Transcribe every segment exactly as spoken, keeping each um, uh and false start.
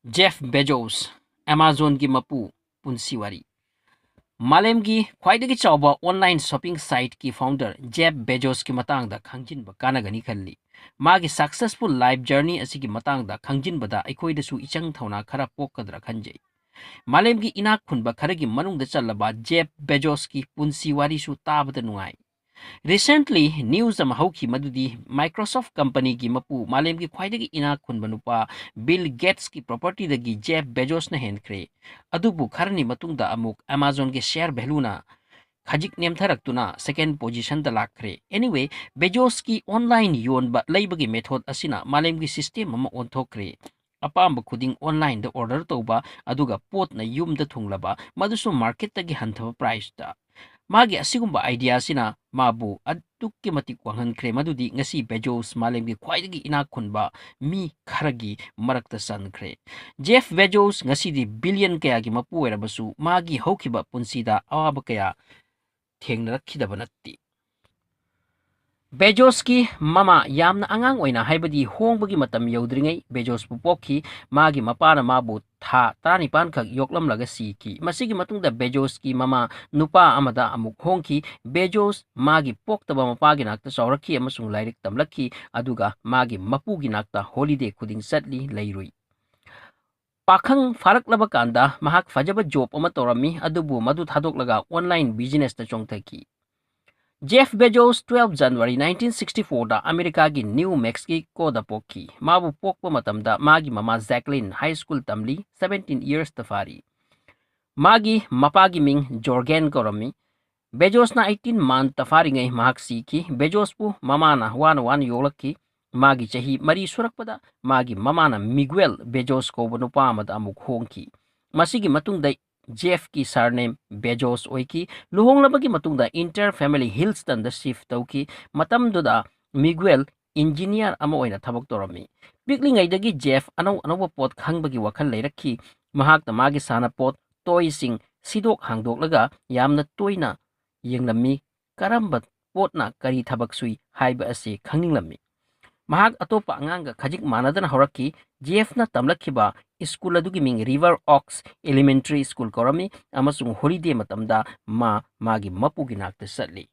Jeff Bezos, ꯑꯦꯃꯥꯖꯣꯟꯒꯤ ꯃꯄꯨ, ꯄꯨꯟꯁꯤ ꯋꯥꯔꯤ꯫ ꯃꯥꯂꯦꯝꯒꯤ ꯈ꯭ꯋꯥꯏꯗꯒꯤ ꯆꯥꯎꯕ online shopping siteꯀꯤ founder ꯖꯦꯐ ꯕꯦꯖꯣꯁꯀꯤ ꯃꯇꯥꯡꯗ ꯈꯪꯖꯤꯟꯕ ꯀꯥꯟꯅꯒꯅꯤ ꯈꯜꯂꯤ꯫ ꯃꯥꯒꯤ successful life journey ꯑꯁꯤꯒꯤ ꯃꯇꯥꯡꯗ ꯈꯪꯖꯤꯟꯕꯗ ꯑꯩꯈꯣꯏꯗꯁꯨ ꯏꯆꯪ ꯊꯧꯅꯥ ꯈꯔ ꯄꯣꯛꯀꯗ꯭ꯔꯥ ꯈꯟꯖꯩ꯫ ꯃꯥꯂꯦꯝꯒꯤ ꯏꯅꯥꯛ ꯈꯨꯟꯕ ꯈꯔꯒꯤ ꯃꯅꯨꯡꯗ ꯆꯜꯂꯕ ꯖꯦꯐ ꯕꯦꯖꯣꯁꯀꯤ ꯄꯨꯟꯁꯤ ꯋꯥꯔꯤꯁꯨ ꯇꯥꯕꯗ ꯅꯨꯡꯉꯥꯏ꯫ Recently news ꯑꯃ ꯍꯧꯈꯤ ꯃꯗꯨꯗꯤ Microsoft companyꯒꯤ ꯃꯄꯨ, ꯃꯥꯂꯦꯝꯒꯤ ꯈ꯭ꯋꯥꯏꯗꯒꯤ ꯏꯅꯥꯛ ꯈꯨꯟꯕ ꯅꯨꯄꯥ ꯕꯤꯜ ꯒꯦꯠꯁꯀꯤ propertyꯗꯒꯤ ꯖꯦꯐ ꯕꯦꯖꯣꯁꯅ ꯍꯦꯟꯈ꯭ꯔꯦ꯫ ꯑꯗꯨꯕꯨ ꯈꯔꯅꯤ ꯃꯇꯨꯡꯗ ꯑꯃꯨꯛ ꯑꯦꯃꯥꯖꯣꯟꯒꯤ share valueꯅ ꯈꯖꯤꯛ ꯅꯦꯝꯊꯔꯛꯇꯨꯅ second positionꯗ ꯂꯥꯛꯈ꯭ꯔꯦ꯫ Anyway, ꯕꯦꯖꯣꯁꯀꯤ online ꯌꯣꯟꯕ ꯂꯩꯕꯒꯤ method ꯑꯁꯤꯅ ꯃꯥꯂꯦꯝꯒꯤ system ꯑꯃ ꯑꯣꯟꯊꯣꯛꯈ꯭ꯔꯦ꯫ ꯑꯄꯥꯝꯕ ꯈꯨꯗꯤꯡ onlineꯗ order ꯇꯧꯕ, ꯑꯗꯨꯒ ꯄꯣꯠꯅ ꯌꯨꯝꯗ ꯊꯨꯡꯂꯕ, ꯃꯗꯨꯁꯨ marketꯇꯒꯤ ꯍꯟꯊꯕ priceꯇ꯫ ꯃꯥꯒꯤ ꯑꯁꯤꯒꯨꯝꯕ idea ꯑꯁꯤꯅ ꯃꯥꯕꯨ ꯑꯗꯨꯛꯀꯤ ꯃꯇꯤꯛ ꯋꯥꯡꯍꯟꯈ꯭ꯔꯦ ꯃꯗꯨꯗꯤ ꯉꯁꯤ ꯕꯦꯖꯣꯁ ꯃꯥꯂꯦꯝꯒꯤ ꯈ꯭ꯋꯥꯏꯗꯒꯤ ꯏꯅꯥꯛ ꯈꯨꯟꯕ ꯃꯤ ꯈꯔꯒꯤ ꯃꯔꯛꯇ ꯆꯟꯈ꯭ꯔꯦ꯫ ꯖꯦꯐ ꯕꯦꯖꯣꯁ ꯉꯁꯤꯗꯤ billion ꯀꯌꯥꯒꯤ ꯃꯄꯨ ꯑꯣꯏꯔꯕꯁꯨ ꯃꯥꯒꯤ ꯍꯧꯈꯤꯕ ꯄꯨꯟꯁꯤꯗ ꯑꯋꯥꯕ ꯀꯌꯥ ꯊꯦꯡꯅꯔꯛꯈꯤꯗꯕ ꯅꯠꯇꯦ꯫ ꯕꯦꯖꯣꯁꯀꯤ ꯃꯃꯥ ꯌꯥꯝꯅ ꯑꯉꯥꯡ ꯑꯣꯏꯅ, ꯍꯥꯏꯕꯗꯤ ꯍꯣꯡꯕꯒꯤ ꯃꯇꯝ ꯌꯧꯗ꯭ꯔꯤꯉꯩ ꯕꯦꯖꯣꯁꯄꯨ ꯄꯣꯛꯈꯤ꯫ ꯃꯥꯒꯤ ꯃꯄꯥꯅ ꯃꯥꯕꯨ ꯊꯥ ꯇꯔꯥꯅꯤꯄꯥꯟ ꯈꯛ ꯌꯣꯛꯂꯝꯂꯒ ꯁꯤꯈꯤ꯫ ꯃꯁꯤꯒꯤ ꯃꯇꯨꯡꯗ ꯕꯦꯖꯣꯁꯀꯤ ꯃꯃꯥ ꯅꯨꯄꯥ ꯑꯃꯗ ꯑꯃꯨꯛ ꯍꯣꯡꯈꯤ꯫ ꯕꯦꯖꯣꯁ ꯃꯥꯒꯤ ꯄꯣꯛꯇꯕ ꯃꯄꯥꯒꯤ ꯅꯥꯛꯇ ꯆꯥꯎꯔꯛꯈꯤ ꯑꯃꯁꯨꯡ ꯂꯥꯏꯔꯤꯛ ꯇꯝꯂꯛꯈꯤ, ꯑꯗꯨꯒ ꯃꯥꯒꯤ ꯃꯄꯨꯒꯤ ꯅꯥꯛꯇ holiday ꯈꯨꯗꯤꯡ ꯆꯠꯂꯤ ꯂꯩꯔꯨꯏ꯫ ꯄꯥꯈꯪ ꯐꯥꯔꯛꯂꯕ ꯀꯥꯟꯗ ꯃꯍꯥꯛ ꯐꯖꯕ job ꯑꯃ ꯇꯧꯔꯝꯃꯤ, ꯑꯗꯨꯕꯨ ꯃꯗꯨ ꯊꯥꯗꯣꯛꯂꯒ online businessꯇ ꯆꯣꯡꯊꯈꯤ꯫ Jeff Bezos twelve January nineteen sixty-fourꯗ ꯑꯃꯦꯔꯤꯀꯥꯒꯤ ꯅ꯭ꯌꯨ ꯃꯦꯛꯁꯤꯀꯣꯗ ꯄꯣꯛꯈꯤ꯫ ꯃꯥꯕꯨ ꯄꯣꯛꯄ ꯃꯇꯝꯗ ꯃꯥꯒꯤ ꯃꯃꯥ ꯖꯦꯀꯂꯤꯟ high school ꯇꯝꯂꯤ, seventeen yearsꯇ ꯐꯥꯔꯤ꯫ ꯃꯥꯒꯤ ꯃꯄꯥꯒꯤ ꯃꯤꯡ ꯖꯣꯔꯒꯦꯟ ꯀꯧꯔꯝꯃꯤ꯫ ꯕꯦꯖꯣꯁꯅ eighteen monthꯇ ꯐꯥꯔꯤꯉꯩ ꯃꯍꯥꯛ ꯁꯤꯈꯤ꯫ ꯕꯦꯖꯣꯁꯄꯨ ꯃꯃꯥꯅ ꯋꯥꯅ ꯋꯥꯅ ꯌꯣꯛꯂꯛꯈꯤ꯫ ꯃꯥꯒꯤ ꯆꯍꯤ ꯃꯔꯤ ꯁꯨꯔꯛꯄꯗ ꯃꯥꯒꯤ ꯃꯃꯥꯅ ꯃꯤꯒꯨꯑꯦꯜ ꯕꯦꯖꯣꯁ ꯀꯧꯕ ꯅꯨꯄꯥ ꯑꯃꯗ ꯑꯃꯨꯛ ꯍꯣꯡꯈꯤ꯫ ꯃꯁꯤꯒꯤ ꯃꯇꯨꯡꯗ ꯖꯦꯐꯀꯤ surname ꯕꯦꯖꯣꯁ ꯑꯣꯏꯈꯤ꯫ ꯂꯨꯍꯣꯡꯂꯕꯒꯤ ꯃꯇꯨꯡꯗ inter family Houstonꯗ shift ꯇꯧꯈꯤ꯫ ꯃꯇꯝꯗꯨꯗ ꯃꯤꯒꯨꯑꯦꯜ engineer ꯑꯃ ꯑꯣꯏꯅ ꯊꯕꯛ ꯇꯧꯔꯝꯃꯤ꯫ ꯄꯤꯛꯂꯤꯉꯩꯗꯒꯤ ꯖꯦꯐ ꯑꯅꯧ ꯑꯅꯧꯕ ꯄꯣꯠ ꯈꯪꯕꯒꯤ ꯋꯥꯈꯜ ꯂꯩꯔꯛꯈꯤ꯫ ꯃꯍꯥꯛꯅ ꯃꯥꯒꯤ ꯁꯥꯟꯅꯄꯣꯠ, toyꯁꯤꯡ ꯁꯤꯗꯣꯛ ꯍꯥꯡꯗꯣꯛꯂꯒ ꯌꯥꯝꯅ ꯇꯣꯏꯅ ꯌꯦꯡꯂꯝꯃꯤ꯫ ꯀꯔꯝꯕ ꯄꯣꯠꯅ ꯀꯔꯤ ꯊꯕꯛ ꯁꯨꯏ ꯍꯥꯏꯕ ꯑꯁꯤ ꯈꯪꯅꯤꯡꯂꯝꯃꯤ꯫ ꯃꯍꯥꯛ ꯑꯇꯣꯞꯄ ꯑꯉꯥꯡꯒ ꯈꯖꯤꯛ ꯃꯥꯟꯅꯗꯅ ꯍꯧꯔꯛꯈꯤ꯫ ꯖꯦꯐꯅ ꯇꯝꯂꯛꯈꯤꯕ ꯁ꯭ꯀꯨꯜ ꯑꯗꯨꯒꯤ ꯃꯤꯡ River Oaks Elementary School ꯀꯧꯔꯝꯃꯤ, ꯑꯃꯁꯨꯡ holiday ꯃꯇꯝꯗ ꯃꯥ ꯃꯥꯒꯤ ꯃꯄꯨꯒꯤ ꯅꯥꯛꯇ ꯆꯠꯂꯤ꯫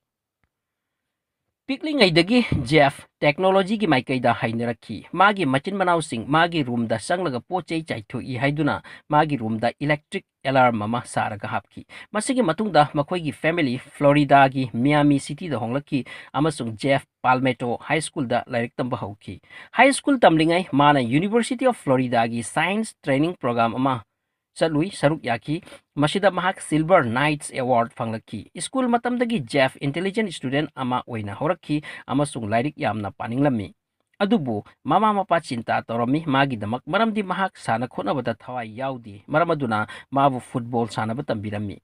ꯄꯤꯛꯂꯤꯉꯩꯗꯒꯤ ꯖꯦꯐ technologyꯒꯤ ꯃꯥꯏꯀꯩꯗ ꯍꯩꯅꯔꯛꯈꯤ꯫ ꯃꯥꯒꯤ ꯃꯆꯤꯟ ꯃꯅꯥꯎꯁꯤꯡ ꯃꯥꯒꯤ roomꯗ ꯆꯪꯂꯒ ꯄꯣꯠ ꯆꯩ ꯆꯥꯏꯊꯣꯛꯏ ꯍꯥꯏꯗꯨꯅ ꯃꯥꯒꯤ roomꯗ electric alarm ꯑꯃ ꯁꯥꯔꯒ ꯍꯥꯞꯈꯤ꯫ ꯃꯁꯤꯒꯤ ꯃꯇꯨꯡꯗ ꯃꯈꯣꯏꯒꯤ family Floridaꯒꯤ Miami Cityꯗ ꯍꯣꯡꯂꯛꯈꯤ ꯑꯃꯁꯨꯡ ꯖꯦꯐ Palmetto High Schoolꯗ ꯂꯥꯏꯔꯤꯛ ꯇꯝꯕ ꯍꯧꯈꯤ꯫ High school ꯇꯝꯂꯤꯉꯩ ꯃꯥꯅ University of Floridaꯒꯤ Science Training Program ꯑꯃ ꯆꯠꯂꯨꯏ, ꯁꯔꯨꯛ ꯌꯥꯈꯤ꯫ ꯃꯁꯤꯗ ꯃꯍꯥꯛ Silver Knights Award ꯐꯪꯂꯛꯈꯤ꯫ ꯁ꯭ꯀꯨꯜ ꯃꯇꯝꯗꯒꯤ ꯖꯦꯐ intelligent student ꯑꯃ ꯑꯣꯏꯅ ꯍꯧꯔꯛꯈꯤ ꯑꯃꯁꯨꯡ ꯂꯥꯏꯔꯤꯛ ꯌꯥꯝꯅ ꯄꯥꯅꯤꯡꯂꯝꯃꯤ꯫ ꯑꯗꯨꯕꯨ ꯃꯃꯥ ꯃꯄꯥ ꯆꯤꯟꯇꯥ ꯇꯧꯔꯝꯃꯤ ꯃꯥꯒꯤꯗꯃꯛ, ꯃꯔꯝꯗꯤ ꯃꯍꯥꯛ ꯁꯥꯟꯅ ꯈꯣꯠꯅꯕꯗ ꯊꯋꯥꯏ ꯌꯥꯎꯗꯦ, ꯃꯔꯝ ꯑꯗꯨꯅ ꯃꯥꯕꯨ football ꯁꯥꯟꯅꯕ ꯇꯝꯕꯤꯔꯝꯃꯤ꯫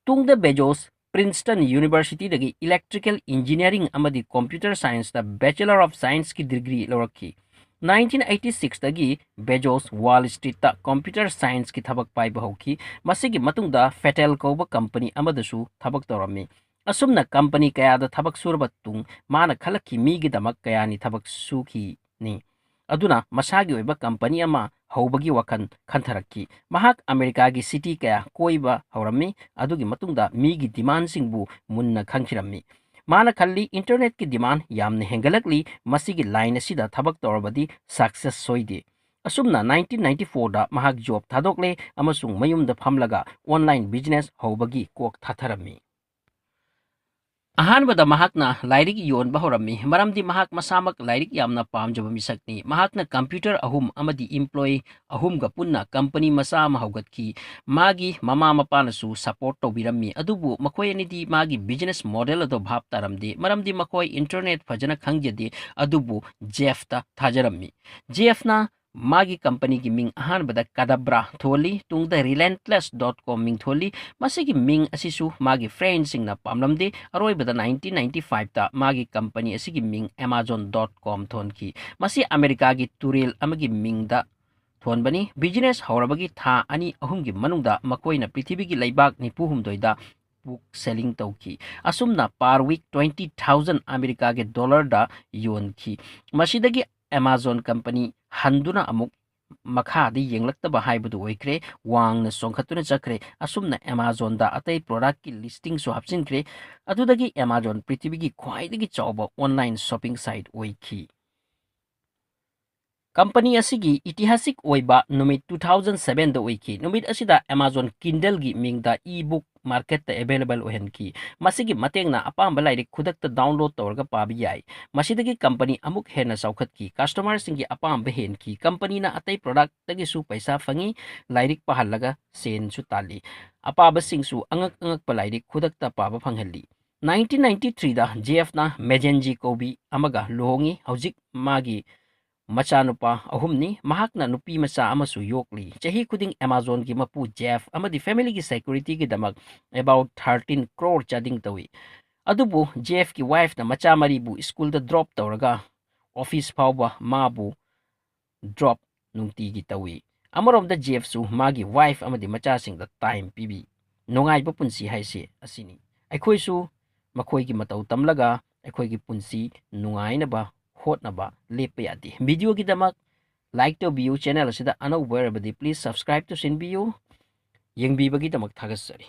ꯇꯨꯡꯗ ꯕꯦꯖꯣꯁ Princeton Universityꯗꯒꯤ Electrical Engineering ꯑꯃꯗꯤ Computer Scienceꯇ Bachelor of Scienceꯀꯤ degree ꯂꯧꯔꯛꯈꯤ꯫ Nineteen eighty sixꯇꯒꯤ ꯕꯦꯖꯣꯁ Wall Streetꯇ computer scienceꯀꯤ ꯊꯕꯛ ꯄꯥꯏꯕ ꯍꯧꯈꯤ꯫ ꯃꯁꯤꯒꯤ ꯃꯇꯨꯡꯗ Patel ꯀꯧꯕ company ꯑꯃꯗꯁꯨ ꯊꯕꯛ ꯇꯧꯔꯝꯃꯤ꯫ ꯑꯁꯨꯝꯅ company ꯀꯌꯥꯗ ꯊꯕꯛ ꯁꯨꯔꯕ ꯇꯨꯡ ꯃꯥꯅ ꯈꯜꯂꯛꯈꯤ ꯃꯤꯒꯤꯗꯃꯛ ꯀꯌꯥꯅꯤ ꯊꯕꯛ ꯁꯨꯈꯤꯅꯤ꯫ ꯑꯗꯨꯅ ꯃꯁꯥꯒꯤ ꯑꯣꯏꯕ company ꯑꯃ ꯍꯧꯕꯒꯤ ꯋꯥꯈꯜ ꯈꯟꯊꯔꯛꯈꯤ꯫ ꯃꯍꯥꯛ ꯑꯃꯦꯔꯤꯀꯥꯒꯤ city ꯀꯌꯥ ꯀꯣꯏꯕ ꯍꯧꯔꯝꯃꯤ꯫ ꯑꯗꯨꯒꯤ ꯃꯇꯨꯡꯗ ꯃꯤꯒꯤ demandꯁꯤꯡꯕꯨ ꯃꯨꯟꯅ ꯈꯪꯈꯤꯔꯝꯃꯤ꯫ ꯃꯥꯅ ꯈꯜꯂꯤ, internetꯀꯤ demand ꯌꯥꯝꯅ ꯍꯦꯟꯒꯠꯂꯛꯂꯤ, ꯃꯁꯤꯒꯤ line ꯑꯁꯤꯗ ꯊꯕꯛ ꯇꯧꯔꯕꯗꯤ success ꯁꯣꯏꯗꯦ꯫ ꯑꯁꯨꯝꯅ nineteen ninety-fourꯗ ꯃꯍꯥꯛ job ꯊꯥꯗꯣꯛꯂꯦ ꯑꯃꯁꯨꯡ ꯃꯌꯨꯝꯗ ꯐꯝꯂꯒ online business ꯍꯧꯕꯒꯤ ꯀꯣꯛ ꯊꯥꯊꯔꯝꯃꯤ꯫ ꯑꯍꯥꯟꯕꯗ ꯃꯍꯥꯛꯅ ꯂꯥꯏꯔꯤꯛ ꯌꯣꯟꯕ ꯍꯧꯔꯝꯃꯤ, ꯃꯔꯝꯗꯤ ꯃꯍꯥꯛ ꯃꯁꯥꯃꯛ ꯂꯥꯏꯔꯤꯛ ꯌꯥꯝꯅ ꯄꯥꯝꯖꯕ ꯃꯤꯁꯛꯅꯤ꯫ ꯃꯍꯥꯛꯅ computer ꯑꯍꯨꯝ ꯑꯃꯗꯤ employee ꯑꯍꯨꯝꯒ ꯄꯨꯟꯅ company ꯃꯆꯥ ꯑꯃ ꯍꯧꯒꯠꯈꯤ꯫ ꯃꯥꯒꯤ ꯃꯃꯥ ꯃꯄꯥꯅꯁꯨ support ꯇꯧꯕꯤꯔꯝꯃꯤ, ꯑꯗꯨꯕꯨ ꯃꯈꯣꯏ ꯑꯅꯤꯗꯤ ꯃꯥꯒꯤ business model ꯑꯗꯨ ꯚꯥꯞ ꯇꯥꯔꯝꯗꯦ, ꯃꯔꯝꯗꯤ ꯃꯈꯣꯏ internet ꯐꯖꯅ ꯈꯪꯖꯗꯦ, ꯑꯗꯨꯕꯨ ꯖꯦꯐꯇ ꯊꯥꯖꯔꯝꯃꯤ꯫ ꯖꯦꯐꯅ ꯃꯥꯒꯤ companyꯒꯤ ꯃꯤꯡ ꯑꯍꯥꯟꯕꯗ Cadabra ꯊꯣꯜꯂꯤ, ꯇꯨꯡꯗ Relentless dot com ꯃꯤꯡ ꯊꯣꯜꯂꯤ꯫ ꯃꯁꯤꯒꯤ ꯃꯤꯡ ꯑꯁꯤꯁꯨ ꯃꯥꯒꯤ friendꯁꯤꯡꯅ ꯄꯥꯝꯂꯝꯗꯦ꯫ ꯑꯔꯣꯏꯕꯗ nineteen ninety fiveꯇ ꯃꯥꯒꯤ company ꯑꯁꯤꯒꯤ ꯃꯤꯡ Amazon dot com ꯊꯣꯟꯈꯤ꯫ ꯃꯁꯤ ꯑꯃꯦꯔꯤꯀꯥꯒꯤ ꯇꯨꯔꯦꯜ ꯑꯃꯒꯤ ꯃꯤꯡꯗ ꯊꯣꯟꯕꯅꯤ꯫ Business ꯍꯧꯔꯕꯒꯤ ꯊꯥ ꯑꯅꯤ ꯑꯍꯨꯝꯒꯤ ꯃꯅꯨꯡꯗ ꯃꯈꯣꯏꯅ ꯄ꯭ꯔꯤꯊꯤꯕꯤꯒꯤ ꯂꯩꯕꯥꯛ ꯅꯤꯐꯨ ꯍꯨꯝꯗꯣꯏꯗ book selling ꯇꯧꯈꯤ꯫ ꯑꯁꯨꯝꯅ per week twenty thousand ꯑꯃꯦꯔꯤꯀꯥꯒꯤ dollarꯗ ꯌꯣꯟꯈꯤ꯫ ꯃꯁꯤꯗꯒꯤ Amazon company ꯍꯟꯗꯨꯅ ꯑꯃꯨꯛ ꯃꯈꯥꯗ ꯌꯦꯡꯂꯛꯇꯕ ꯍꯥꯏꯕꯗꯨ ꯑꯣꯏꯈ꯭ꯔꯦ꯫ ꯋꯥꯡꯅ ꯆꯣꯡꯈꯠꯇꯨꯅ ꯆꯠꯈ꯭ꯔꯦ꯫ ꯑꯁꯨꯝꯅ Amazonꯗ ꯑꯇꯩ productꯀꯤ listingꯁꯨ ꯍꯥꯞꯆꯤꯟꯈ꯭ꯔꯦ꯫ ꯑꯗꯨꯗꯒꯤ Amazon ꯄ꯭ꯔꯤꯊꯤꯕꯤꯒꯤ ꯈ꯭ꯋꯥꯏꯗꯒꯤ ꯆꯥꯎꯕ online shopping site ꯑꯣꯏꯈꯤ꯫ ꯀꯝꯄꯅꯤ ꯑꯁꯤꯒꯤ ꯏꯇꯤꯍꯥꯁꯤꯛ ꯑꯣꯏꯕ ꯅꯨꯃꯤꯠ two thousand sevenꯗ ꯑꯣꯏꯈꯤ꯫ ꯅꯨꯃꯤꯠ ꯑꯁꯤꯗ Amazon Kindleꯒꯤ ꯃꯤꯡꯗ e-book marketꯇ available ꯑꯣꯏꯍꯟꯈꯤ꯫ ꯃꯁꯤꯒꯤ ꯃꯇꯦꯡꯅ ꯑꯄꯥꯝꯕ ꯂꯥꯏꯔꯤꯛ ꯈꯨꯗꯛꯇ download ꯇꯧꯔꯒ ꯄꯥꯕ ꯌꯥꯏ꯫ ꯃꯁꯤꯗꯒꯤ ꯀꯝꯄꯅꯤ ꯑꯃꯨꯛ ꯍꯦꯟꯅ ꯆꯥꯎꯈꯠꯈꯤ꯫ Customerꯁꯤꯡꯒꯤ ꯑꯄꯥꯝꯕ ꯍꯦꯟꯈꯤ꯫ ꯀꯝꯄꯅꯤꯅ ꯑꯇꯩ productꯇꯒꯤꯁꯨ ꯄꯩꯁꯥ ꯐꯪꯉꯤ꯫ ꯂꯥꯏꯔꯤꯛ ꯄꯥꯍꯜꯂꯒ ꯁꯦꯟꯁꯨ ꯇꯥꯜꯂꯤ꯫ ꯑꯄꯥꯕꯁꯤꯡꯁꯨ ꯑꯉꯛ ꯑꯉꯛꯄ ꯂꯥꯏꯔꯤꯛ ꯈꯨꯗꯛꯇ ꯄꯥꯕ ꯐꯪꯍꯜꯂꯤ꯫ Nineteen ninety threeꯗ Jeffꯅ Mezenji ꯀꯧꯕꯤ ꯑꯃꯒ ꯂꯨꯍꯣꯡꯉꯤ꯫ ꯍꯧꯖꯤꯛ ꯃꯥꯒꯤ ꯃꯆꯥꯅꯨꯄꯥ ꯑꯍꯨꯝꯅꯤ꯫ ꯃꯍꯥꯛꯅ ꯅꯨꯄꯤ ꯃꯆꯥ ꯑꯃꯁꯨ ꯌꯣꯛꯂꯤ꯫ ꯆꯍꯤ ꯈꯨꯗꯤꯡ Amazonꯒꯤ ꯃꯄꯨ Jeff ꯑꯃꯗꯤ familyꯒꯤ securityꯒꯤꯗꯃꯛ about thirteen crore ꯆꯥꯗꯤꯡ ꯇꯧꯏ꯫ ꯑꯗꯨꯕꯨ Jeffꯀꯤ wifeꯅ ꯃꯆꯥ ꯃꯔꯤꯕꯨ schoolꯗ drop ꯇꯧꯔꯒ office ꯐꯥꯎꯕ ꯃꯥꯕꯨ drop ꯅꯨꯡꯇꯤꯒꯤ ꯇꯧꯏ꯫ ꯑꯃꯔꯣꯝꯗ Jeffꯁꯨ ꯃꯥꯒꯤ wife ꯑꯃꯗꯤ ꯃꯆꯥꯁꯤꯡꯗ time ꯄꯤꯕꯤ꯫ ꯅꯨꯡꯉꯥꯏꯕ ꯄꯨꯟꯁꯤ ꯍꯥꯏꯁꯤ ꯑꯁꯤꯅꯤ꯫ ꯑꯩꯈꯣꯏꯁꯨ ꯃꯈꯣꯏꯒꯤ ꯃꯇꯧ ꯇꯝꯂꯒ ꯑꯩꯈꯣꯏꯒꯤ ꯄꯨꯟꯁꯤ ꯅꯨꯡꯉꯥꯏꯅꯕ ꯍꯣꯠꯅꯕ ꯂꯦꯞꯄ ꯌꯥꯗꯦ꯫ Videoꯒꯤꯗꯃꯛ like ꯇꯧꯕꯤꯌꯨ꯫ Channel ꯑꯁꯤꯗ ꯑꯅꯧꯕ ꯑꯣꯏꯔꯕꯗꯤ please subscribe ꯇꯧꯁꯤꯟꯕꯤꯌꯨ꯫ ꯌꯦꯡꯕꯤꯕꯒꯤꯗꯃꯛ ꯊꯥꯒꯠꯆꯔꯤ꯫